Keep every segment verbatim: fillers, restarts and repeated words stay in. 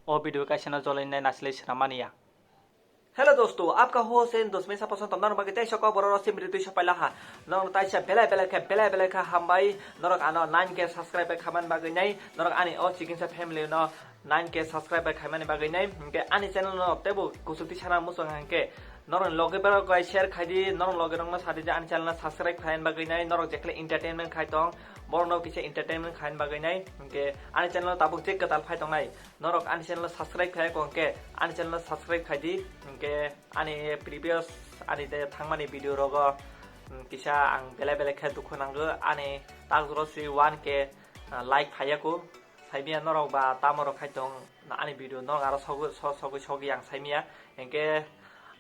O video kaisa no jolai nai nasilai swnam mani ya. Hello dosto, apka ho sen dos mesa pason tom norok bagwi teisa kok borok rok simri twi sapai laha. Norok taisa belai belai khe belai belai khe hambai. Norok ano nine K subscribe bai khaimani bagwi nai. Norok ani o chikisa family no nine K subscribe bai khaimani bagwi nai. Hwnkhe ani channel no teibo kuchuk twi sana muchung hwnkhe norok logi borok bai share khai di, norok logi rok no sa di je ani channel no subscribe khaimani bagwi nai. Norok jekhle entertainment khai tong, borok no kisa entertainment khaimani bagwi nai. Hwnkhe ani channel no tabuk je kwtal phai tong nai. Norok ani channel no subscribe khai kong khe ani channel no subscribe khai di. Hwnkhe ani previous ani de thangmani video rogo, mm, kisa ang belai belai khe dukhu nango ani tak jora si one K, ah, like phaiya ko saimia norok ba tamo rok khai tong ani video norok aro sogwi so-, sogwi sogwi ang saimia. Hwnkhe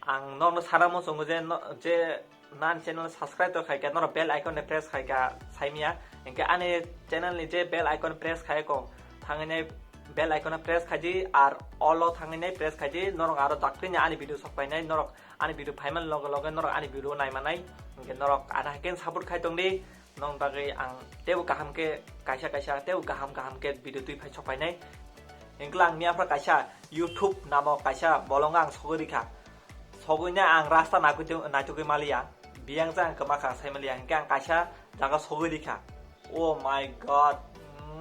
ang norokno sana muchungo je no-, je nani channel subscribe to khaikha, norok bell icon ni press khaikha saimia. Hwnkhe ani channel ni je bell icon press khaikha, thangwi nai bell icon no press khaidi, ar all o thangwi nai press khaidi, norok aro dakti ni ani video sok painai, norok ani video phaiman loge loge norok ani video naimanai. Hwnkhe norok ana haikhe support khai tongdi. Nong bagwi ang teibo kaham khe kaisa kaisa teibo kaham kaham khe video twi phai sok painai. Hwnkhe ang miya phra kaisa YouTube namo kaisa bolong ang sogwi rikha. Sogwi nai ang rasta naikwtwi-, naitugwi maliya. Biyang jang kwma kha sai maliya. Hwnkhe ang kaisa jaga sogwi rikha. Oh my God.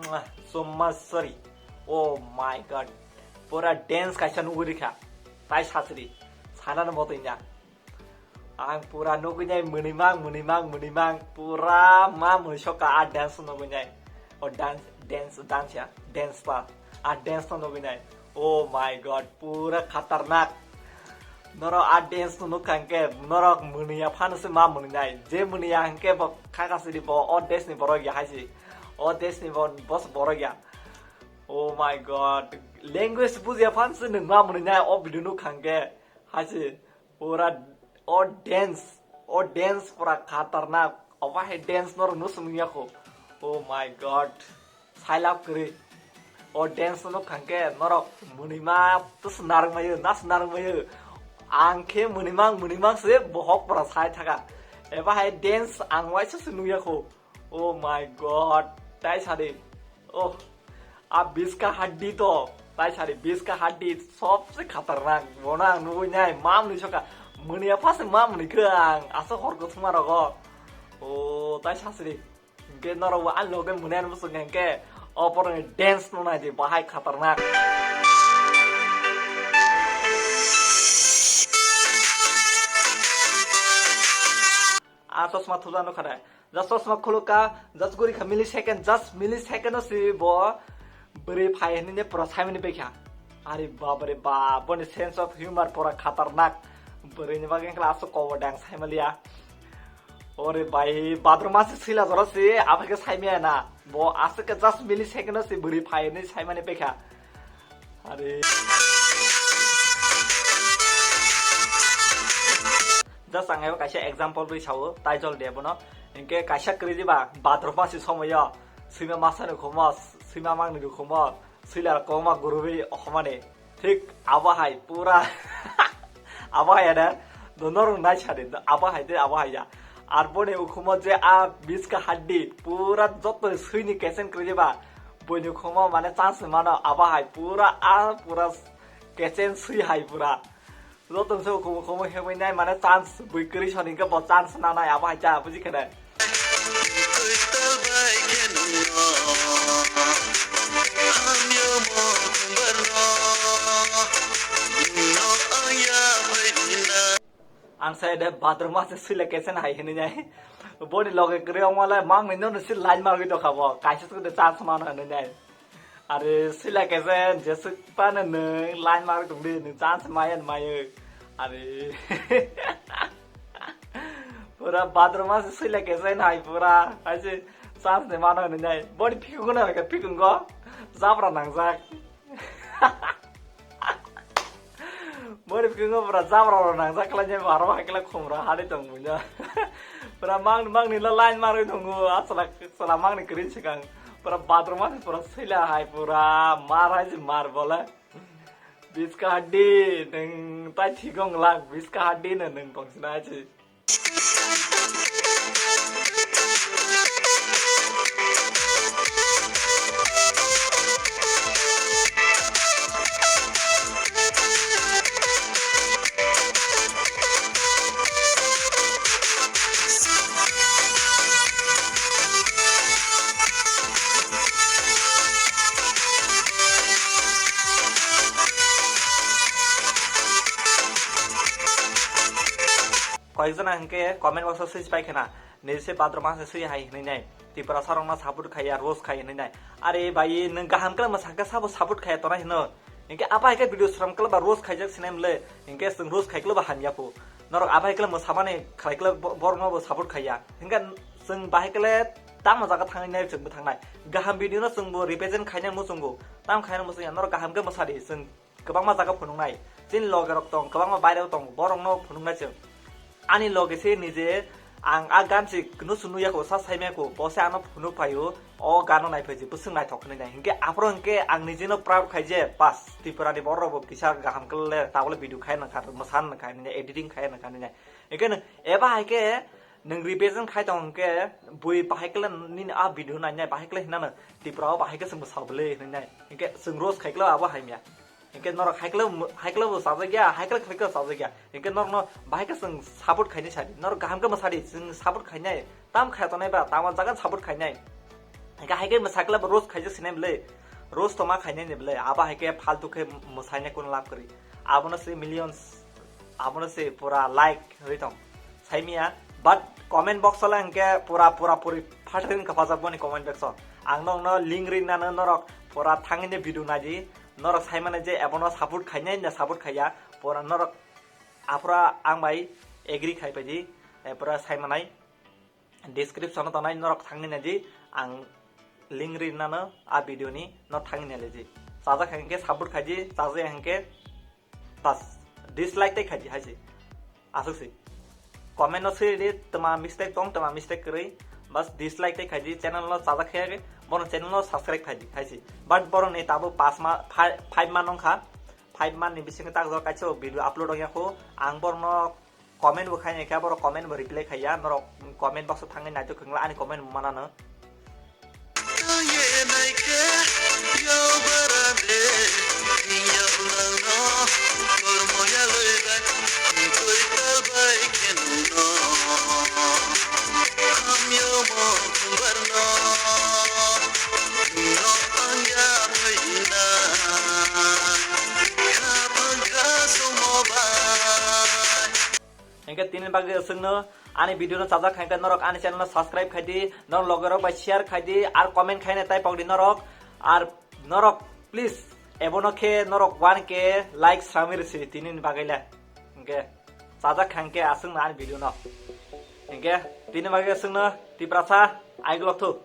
Mwah. So much sorry. Oh my God. Pura dance kaisa nugwi rikha. Tai sasri. Sanano motoi nya. Ang pura nugwi nai mwnwi mang, mwnwi mang, mwnwi mang, pura ma mwnwi sokha a dance nugwi nai. O dance, dance, dance ya, dance pa. A dance no nugwi nai. Oh my God, pura khatarnak. Norok a dance no nukha hwnkhe norok mwnwi ya phano se ma mwnwi nai. Je mwnwi ya hwnkhe bo khakasidi bo o dance ni borok ya haisi. O dance ni bo, boss borok ya. Oh my God, language bujiya phano se nwng ma mwnwi nai o video nukha hwnkhe haisi. Pura o dance, o dance pura khatarnak. Obo hai dance norok no swngya kho. Oh my God. Sailap kwrwi. O dance no khangke norok mwnwima to swnarwng mayo, na swnarwng mayo. Ang khe mwnwimang, mwnwimang se bohok pura sai thaka. Eba hai dance ang waisa se nukya kho. Oh my God. Tai sadi. Oh. A biska haddi to, tai sari biska haddi sobse khatarnak. Bono ang nugui nai, mam ni soka. Muni apha se mam ni khe ang, asa hor ko thuma rogo. O, tai sasri. Hingke norok bo ani loge muni ani bosong hingke. O poroni dance no nai di, bahai khatarnak. A chosma thuda no khare. Just chosma khulukha, just guri kha millisecond, just millisecond o si bo bwrwi phai hinwi ne pura saimani baikha. Are bap re bap, boni sense of humor pura khatarnak. Bwrwi ni bagwi wngkha aswk kobo dang saimaliya. Ore bai, bathroom asi sila jora si, aphai khe saimaya na. Bo aswk khe just millisecond o si bwrwi phai hinwi saimani baikha. Are. Just ang ebo kaisa example rwi sao, Taijol de bono. Hinkhe kaisa kwrwi diba, bathroom asi somoyo, swima masa ni khomo, swima mang ni khomo, swila koma gurui homani. Thik abo hai pura, abo hai ada, dono rung nai sadi, abo hai de, abo hai ya. Ar boni ukhumo je a biska haddi, pura joto swini kesen kwrwi diba, Buini khomo mane chance mano, abo hai pura, a pura kechen sui hai pura. Joto se khomo khomo hemui nai mane chance bui kwrwi soni hwnkhe bo chance nanai, abo hai cha buji khe nai. Ang sai de bathroom ase sui le kesen hai hinui nai. Boni loge kwrwi ongma le mang ni no si line magwi tokha bo. Kaisa se de chance mano hinui nai. Are sui le kesen jesuk pa no nwng line magwi tongdi nwng chance maya maya. Are pura bathroom ase sui le kesen hai pura. Hai se chance de mano hinui nai. Boni phikungo no phikungo. Jabra nangjak. Boni bikingo pura jabra rok nangjak khlai nai, aro hai khlai khumra hari tong buino. Pura mang mangni lo line marwi tongo, a chwla, chwla mangni kwrwi swkang. Pura bathroom asi pura sila hai pura mar hai se mar bole. Biska haddi nwng tai thigong lak, biska haddi no nwng tongsina hai se. Ekjona hwnkhe comment box o switch pai khena, nini se badrom ma se swi hai hwnwi nai. Tiprasa rokno support khaiya, roast khai hwnwi nai. Are bai, nwng kaham khe mwsakhe sabo support khaiya tonai hwno. Hinkhe abo hai khe video sram khe ba roast khaijak sinai mle. Hinkhe chwng roast khai khe ba hamya phu. Norok abo hai khe mwsamani khlai khe bo-, borokno bo support khaiya. Hinkhe chwng bahai khe tamo jaga thangwi nai chwngbo thangnai. Kaham video no chwngbo represent khainai muchungo. Tam khainai muchungya norok kaham khe mwsadi chwng kwbangma jaga phunuknai. Chini loge rok tong, kwbangma baire tong, borokno phunuknai chwng. Ani loge se nije ang a gan se kunu sunu yako sa saimaya ko, bo se ano phunuk phaio, o gano nai phai je, bwswng naithok hwnwi nai. Hinkhe aphuru hinkhe ang nijeno proud khai je, bas, Tripura ni borok rok bo kisa kaham khle, tabole video khai nang kha, mwsan nang kha, editing khai nang kha, nini. Hinkhe nwng eba hai khe nwng represent khai tong hinkhe, bui bahai khle nini a video nai nai, bahai khle hinano Tripura o bahai khe chwng bwsa bwle hwnwi nai. Hinkhe chwng roast khai khle abo hamya. Hinkhe norok haikle, haikle bo chajak ya, haikle khlai khe chajak ya. Hinkhe norokno bahai khe chwng support khainai sadi. Norok kaham khe mwsadi, chwng support khainai. Tam khai tonai ba, tamo jaga support khainai. Hinkhe haikhe mwsakle bo roast khaijak sinai bwle. Roast toma khainai ni bwle. Abo haikhe faltu khe mwsaina kun lab kwrwi. Abono se millions, abono se pura like rwi tong. Saimia, but comment box o le hinkhe pura, pura puri phatri wngkha pajak boni comment box o. Ang nokno link ri nano norok pura thangwi video naidi. Norok sai mano je ebono support khainai na support khaiya, pura norok aphura ang bai agree khai paidi, eh, pura sai manai description o tonai norok thangni naidi, ang link ri nano a video ni no thangni naidi. Chajak hinkhe support khaidi, chajak hinkhe bas dislike tai khaidi haisi. Aswk se. Comment no swi di, tma mistake tong, tma mistake kwrwi. Bas dislike tai khaidi, channel no chajak khe, bono channel no subscribe khaidi, haisi. But bono ni tabuk pas ma, five, five month wngkha. Five month ni bisingo tak jora kaisa video upload wngya kho. Ang bono comment bo khainai khe, bono comment bo reply khaiya. Norok comment box o thangwi naitwi khwngla ani comment bo manano. Hinkhe tini bagwi aswkno ani video no chajak khaikhe norok ani channel no subscribe khaidi, norok loge rok bai share khaidi, ar comment khaina tai pokdi norok, ar norok please ebono khe norok one K like srami rwsi tini ni bagwi le. Hinkhe chajak khaikhe aswkno ani video no. Hinkhe tini bagwi aswkno Tiprasa aiglok thu.